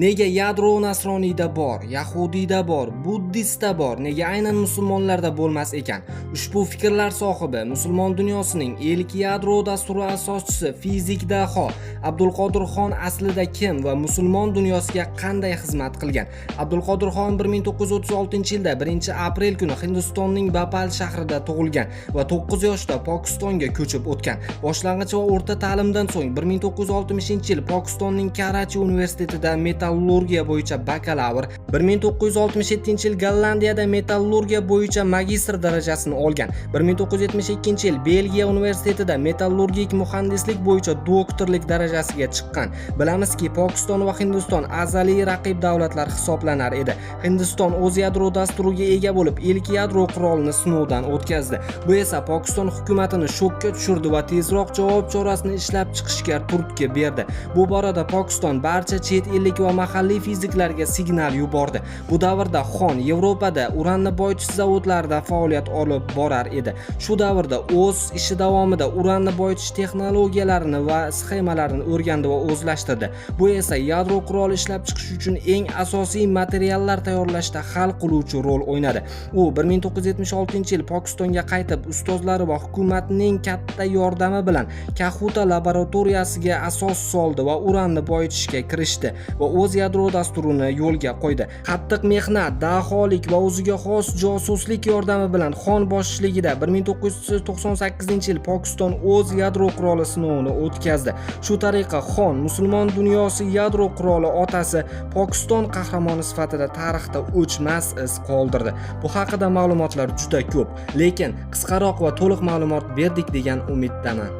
Nega yadro nasroniyda bor, yahudiyda bor, buddistda bor, nega aynan musulmonlarda bo'lmas ekan? Ushbu fikrlar sohibi musulmon dunyosining ilk yadro dasturi asoschisi, fizik daho Abdulqodir Xon aslida kim va musulmon dunyosiga qanday xizmat qilgan? Abdulqodir Xon 1936-yilda 1-aprel kuni Hindistonning Bapal shahrida tug'ilgan va 9 yoshida Pokistonga ko'chib o'tgan. Boshlang'ich va o'rta ta'limdan so'ng 1960-yil Pokistonning Karachi universitetida metallurgiya bo'yicha bakalavr, 1967-yil Gollandiyada metallurgiya bo'yicha magistr darajasini olgan. 1972-yil Belgiya universitetida metallurgik muhandislik bo'yicha doktorlik darajasiga chiqqan. Bilamizki, Pokiston va Hindiston azaliy raqib davlatlar hisoblanar edi. Hindiston o'z yadro dasturiga ega bo'lib, ilk yadro qurolini sinovdan o'tkazdi. Bu esa Pokiston hukumatini shokka tushirdi va tezroq javob chorasini ishlab chiqishga turtki berdi. Bu borada Pokiston barcha chet ellik va mahalliy fiziklarga signal yubordi. Bu davrda Xon Yevropada uranni boyitish zavodlarida faoliyat olib borar edi. Shu davrda o'z ishi davomida uranni boyitish texnologiyalarini va sxemalarini o'rgandi va o'zlashtirdi. Bu esa yadro quroli ishlab chiqish uchun eng asosiy materiallar tayyorlashda hal qiluvchi rol o'ynadi. U 1976-yil Pokistonga qaytib, ustozlari va hukumatning katta yordami bilan Kahuta laboratoriyasiga asos soldi va uranni boyitishga kirishdi va o'z yadro dasturini yo'lga qo'ydi. Qattiq mehnat, daholik va o'ziga xos josuslik yordami bilan Xon boshchiligida 1998-yil Pokiston o'z yadro quroli sinovini o'tkazdi. Shu tariqa Xon musulmon dunyosi yadro quroli otasi, Pokiston qahramoni sifatida tarixda o'chmas iz qoldirdi. Bu haqida ma'lumotlar juda ko'p, lekin qisqaroq va to'liq ma'lumot berdik degan umiddaman.